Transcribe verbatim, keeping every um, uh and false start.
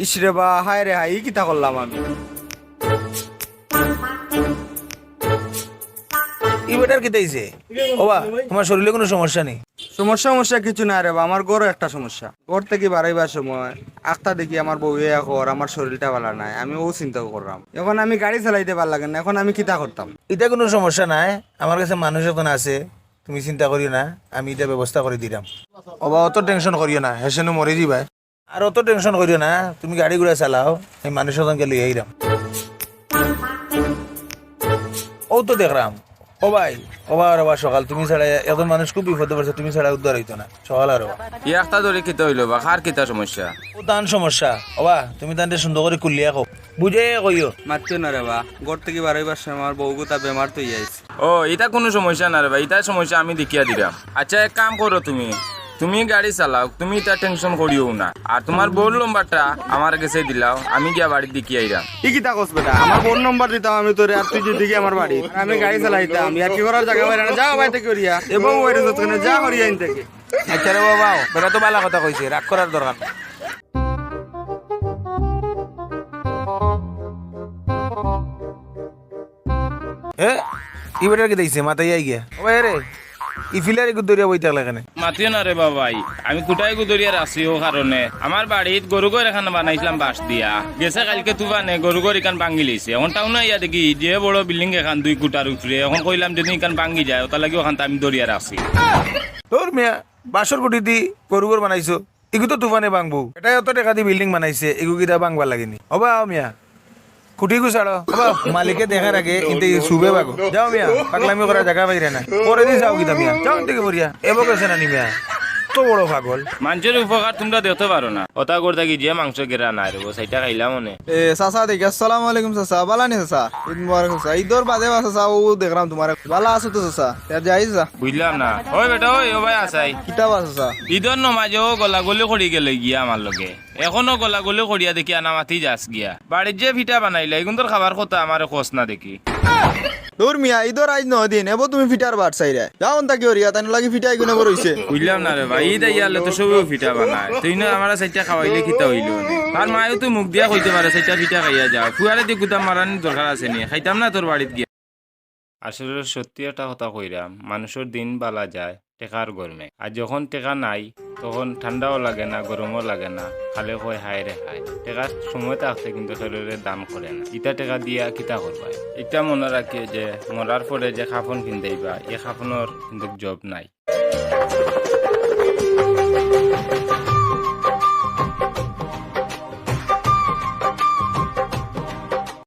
ইস রে বা, হায় রে হায়, ই কিতা করলাম আমি? ই বেটার কিতা অইছে? ওবা, তুমার শরীলে কুনু সমস্যা নি? সমস্যা, সমস্যা কিচ্ছু নাই রে বা, আমার ঘরো একটা সমস্যা। ঘর থাকি বারইবার সময় আখতা দেখি আমার বউয়ে কর, আমার শরীলটা ভালা নাই, আমি অউ চিন্তা কররাম। অখন আমি গাড়ি চালাইতে ভালা লাগে না, অখন আমি কিতা করতাম? ইটা কুনু সমস্যা নাই, আমার গেছে মানুষ অখন আছে, তুমি চিন্তা করিও না, আমি ইটা ব্যবস্থা করি দিরাম। ওবা, অত tension করিও না, হেষে নু মরি যিবায়। আর অত tension করিও না, তুমি গাড়ি ঘুড়া চালাও, আমি মানুষ অজনকে লইয়া আইরাম। অউ তো দেখরাম। ও ভাই, ওবা, ওবা, সকাল তুমি ছাড়া একজন মানুষ খুব বিপদো পড়ছে, তুমি ছাড়া উদ্ধার অইতো না। সকাল আর ওবা। ই আখতা ধরি কিতা অইলো বা, কার কিতা সমস্যা? অউ তান সমস্যা। ওবা, তুমি তানরে সুন্দর করি খুলিয়া কও। বুঝাইয়া কইও। মাতিও না রে বা, ঘর থাকি বারইবার সময় আমার বউগুতা বেমার তো ইয়াইছে। ও, ইটা কুনু সমস্যা না রে বা, ইটা সমস্যা আমি দেখিয়া দিরাম। আচ্ছা, এক কাম করো তুমি, তুমি গাড়ি চালাও, তুমি ইতা tension করিও না। আর তুমার বউর নম্বরটা আমার গেছে দিলাও, আমি গিয়া বাড়িত দেখিয়া আইরাম। ই কিতা কস বেটা? আমার বউর নম্বর দিতাম আমি তোরে, আর তুই যদি গিয়া আমার বাড়িত। আমি গাড়ি চালাইতাম, ইয়ার্কি করার জাগা পাইরাম না। যা বাড়ি থাকি করিয়া। এবং ওই রেজত কেনে, যা করিয়া আইন থাকি। আচ্ছা রে বাবা, বেটা তো ভালা কথা কইছে, রাগ করার দরকার নাই। এ, ই বেটার কিতা অইছে? মাথায় আই গিয়া। ও ভাই রে, ই ফিলার ইগু ধরিয়া বই থাকলে কেনে? মাতিও না রে বাবাই, আমি খুটায় ইগু ধরিয়া রাখছি অউ কারণে। আমার বাড়িত গরু ঘর এখান বানাইছলাম বাঁশ দিয়া। গেছে কাইলকে তুফানে গরু ঘর ইখান ভাঙ্গি লইছে। অখন টাউনো আইয়া দেখি যে বড় building এখান দুই খুটার উপরে। অখন কইলাম যদি ইখান ভাঙ্গি যায়, অতার লাগি অখানতা আমি ধরিয়া রাখছি। ধুর মিয়া, বাঁশর খুটি দি গরু ঘর বানাইছো? ইগু তো তুফানে ভাঙবো। এটায় অত টেকা দি building বানাইছে, ইগু কিতা ভাঙবার লাগি নি? ওবা, আও মিয়া, খুটি ইগু ছাড়ো। ওবা, মালিকে দেখার আগে ইনতে সুবে ভাগো। যাও মিয়া, পাগলামি করার জাগা পাইরায় না। পরে দি যাও কিতা মিয়া, যাও ইন থাকি করিয়া। এবো গেছে না নি মিয়া, অত বড় পাগল। মানষর উপকার তুমরা দেখতে পারো না। অতা ঘর থাকি যে মাংস গেরা নাই রে, অউ চাইট্টা খাইলাম অনে। এ, চাচা দেখি, আসসালামু আলাইকুম চাচা, ভালা নি চাচা? ঈদ মুবারক চাচা। ঈদর বাদে বা চাচা, অউ দেখরাম তুমারে। ভালা আছো তো চাচা? ইয়া যাই চাচা। বুঝলাম না। ওই বেটা, ওই, ও ভাই আছাই। কিতা বা চাচা? ঈদর নমাজো গলাগলি করি গেলে গিয়া আমার লগে। অখনো গলাগলি করিয়া দেখি আনামাতি যাস গিয়া। বাড়িত যে পিঠা বানাইলা, ইগুন্তর খাবার কথা আমারে কস না দেখি। ধুর মিয়া, ঈদর আইজ নয় দিন, এবো তুমি পিঠার বাট চাইরায়। যাও অন থাকি করিয়া, তাইন লাগি পিঠা ইগুনে বড় অইছে। বুঝলাম না রে ভাই, ঈদ আইয়ালে তো সবেউ পিঠা বানায়। তুই না আমারে চাইট্টা খাওয়াইলে কিতা অইলো নে? তার মায়ও তো মুখ দিয়া কইতে পারে, চাইট্টা পিঠা খাইয়া যাও। ফুয়ারে দি গুতা মারানির দরকার আছে নি? খাইতাম না তোর বাড়িত গিয়া। আসলে সত্যি একটা কথা কইরাম, মানুষর দিন বালা যায় টেকার গরমে। আর যখন টেকা নাই, তখন ঠান্ডাও লাগে না, গরমও লাগে না, খালি কয় হায় রে হায়। টেকার সময় থাকতে কিন্তু কেউরে দান করে না। ইতা টেকা দিয়া কিতা করবায়? ইটা মনো রাখিও যে মরার পরে যে কাফন পিন্দাইবা, ই কাফনর কিন্তু জব নাই।